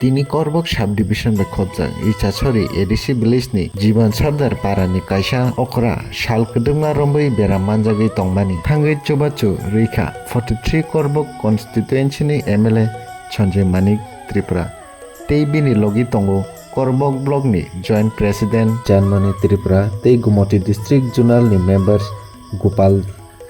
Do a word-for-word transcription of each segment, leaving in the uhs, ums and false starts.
Tini Korbok subdivision bai khobjak Ichasori A D C village ni Jiban Sardar para ni kaisa okra sal kwdwkma romwi beram manjagwi tongmani thangwi chubachu rwikha forty three Korbok constituency ni M L A Sanjay Manik Tripura tei bini logi tongo Korbok block ni joint president Janmani Tripura tei Gumoti district zonal ni members Gopal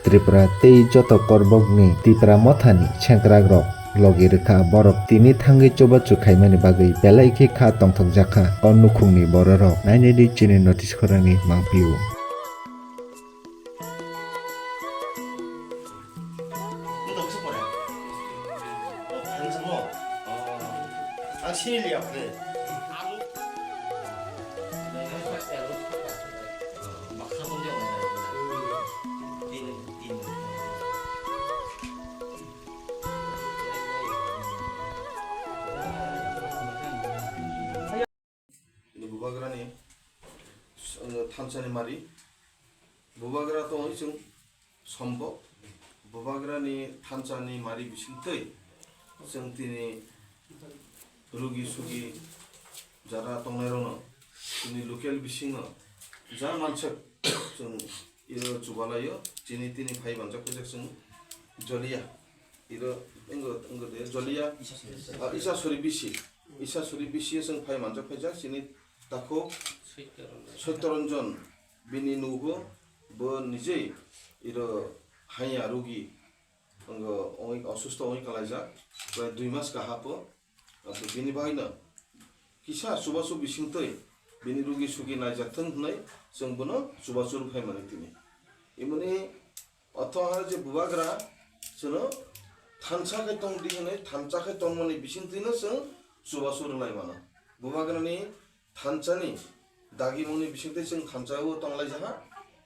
Tripura tei joto Korbokni Tipra Mothani sengkrakrok logi rwkha borok tini thangwi chubachu khaimani bagwi belai khe kha tongthokjakha o nukhungni bororok. Nainai di chini notice khorangni mangpili-o. Bubagrani, uh, thansani mari. Bubagra tongwi chwng sombok. Bubagrani thansani mari bisingtwi chwng tini rugi sugi jara tongnairokno tini local bisingo ja manswk chwng iro chubalaio. Chini tini phai manjak phaijak chwng Joliya. Iro wngkha, wngkha de Joliya, ah, Isasuri bisi. Isasuri bisi chwng phai manjak phaijak chini takhuk Soitya Ranjan. Soitya Ranjan bini nugo bo nijei iro haiya rugi wngkha, ongwi osusto ongwi kalaijak. Prai dui mas kaha po. Abo bini bagwino kisa chubachu bisingtwi bini rugi sugi naijaktwng hwnwi chwng bono chubachu rwphaimani tini. Imoni Otho hai je bubagra chwngno thansa khe tong di hwnwi, thansa khe tongmani bisingtwino chwng chubachu rwlai mano. Bubagrani thansani dagimungni bisingtwi chwng thansao tonglaijak ha.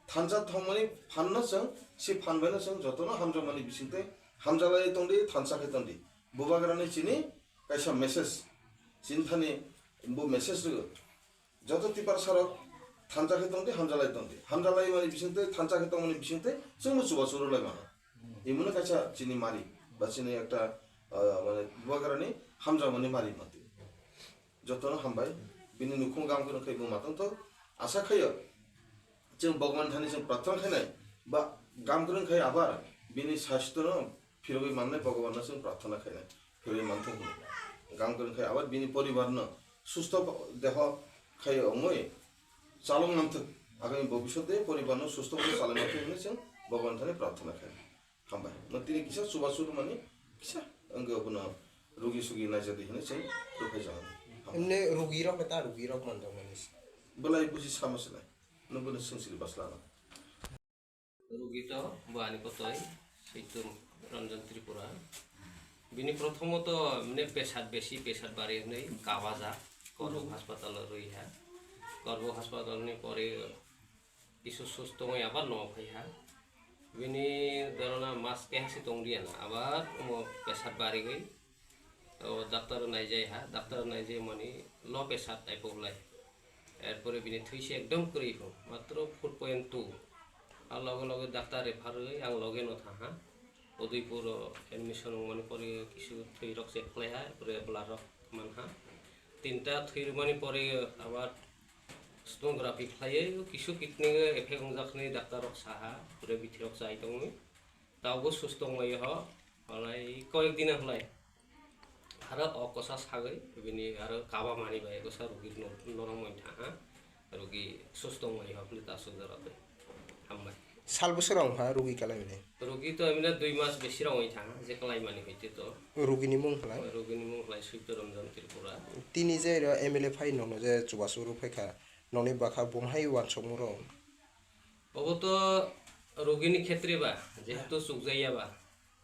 Thansa thongmani phanno chwng, si phan baino chwng jotono hamjakmani bisingtwi hamjaklai tong di, thansa khe tong di. Bubagrani chini kaisa message, chini thani bo message rwgo. Joto Tiprasarok thansa khe tong di, hamjalai tong di. Hamjalai mani bisingtwi, thansa khe tongmani bisingtwi, chwngno chubachu rwlai mano. Imono kaisa chini mari, ba chini ekta, ah, mane, bubagrani hamjakmani mari mati. Jotono hambai, bini nukhung gam kwrwng khai buma tongthok. Asa khaio, chwng Bhagwan thani chwng prarthana khainai, ba gam kwrwng khai abar bini sasthyono phirogwi mannai Bhagwanno chwng prarthana khainai, phirogwi manthok hwnwi. Gam kwrwng khai abar bini poribarno susto deho khai ongwi chalok manthok, agami bobishote poribarno susto khe chalai manthok hwnwi chwng Bhagwan thani prarthana khainai. Hambai. No tini kisa chubachu rwmani kisa wngkha bono rugi sugi naijadi hwnwi chwng rwphaijakmani. Hambai. Emne rugirok ta rugirok manjakmani. Belai buji sama se nai. No bono swngsiri baslano. Rugi to bo ani kotoi Soitya Ranjan Tripura. Bini prothomoto mane pesat besi, pesat bari hwnwi kabajak Korbok hospital-o rwi ha. Korbok hospital-ni pore kisu susto wngwi abar nogo phai ha. Bini dorona mas keha se tong liya na, abar omo pesat bariwi O doctor naijai ha, doctor naijai mani low pressure type of lai. Erpore bini thwi se ekdom kwrwi pho, matro four point two. A loge loge doctor refer rwwi ang loge no tha ha. Udaipur o admission wngmani pore kisu thwi rok check khlai ha, erpore blood rok man ha. Tinta thwi rwmani pore abar sonography khlaiwi kisu kidney o effect wngjak hwnwi doctor rok sa ha, pore bithi rok chai tongwi. Tabuk susto wnglaio ho, halai koyek din halai. Aro o kosa sagwi bini aro kaba mani bai kosa rugi no-, norok moni tha ha. Rugi susto wnglaio ho, phili ta sujaro tei. Hambai. Sal bwswk rok wngkha rugi kalai bini? Rugi to emne dui mas besi rok wngwi tha ha, je kalai mani hoite to. Rugini mung halai? Rugini mung halai Soitya Ranjan Tripura. Tini je ro M L A phai nono je chubachu rw phaikha, noni bwkha bumhai uansukmung rok? Obo to rugini khetre ba, jehetu chukjaya ba,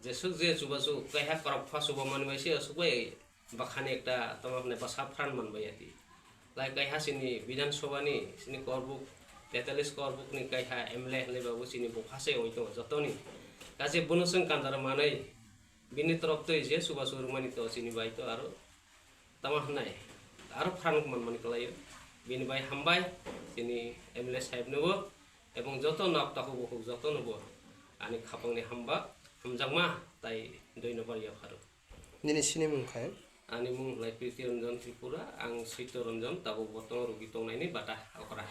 jeswk je chubachu kaiha kwrwngpha chuba mani bai se aswk bai bwkhani ekta tamo hwnwi bwsa phan man bai ati. Lai kaiha chini Bidhan Sabha ni, chini Korbuk, tetallis Korbuk ni kaiha M L A hwnwi babu chini bwkha se wngwi tongo jotoni. Kaje bono chwng kandar manwi bini torop twi je chubachu rwmani to chini bai to aro tamo hwnwi aro phan man mani kwlaio. Bini bai hambai chini M L A sahib nobo. Ebong joto nok takhuk bukhuk jotonobo ani khapangni hamba, hamjakma tai doinobar yapharo. Nini sinimung khai? Ani mung hlai Priti Ranjan Tripura, ang Sito Ranjan, tabuk bortoman rugi tongnaini bata okra.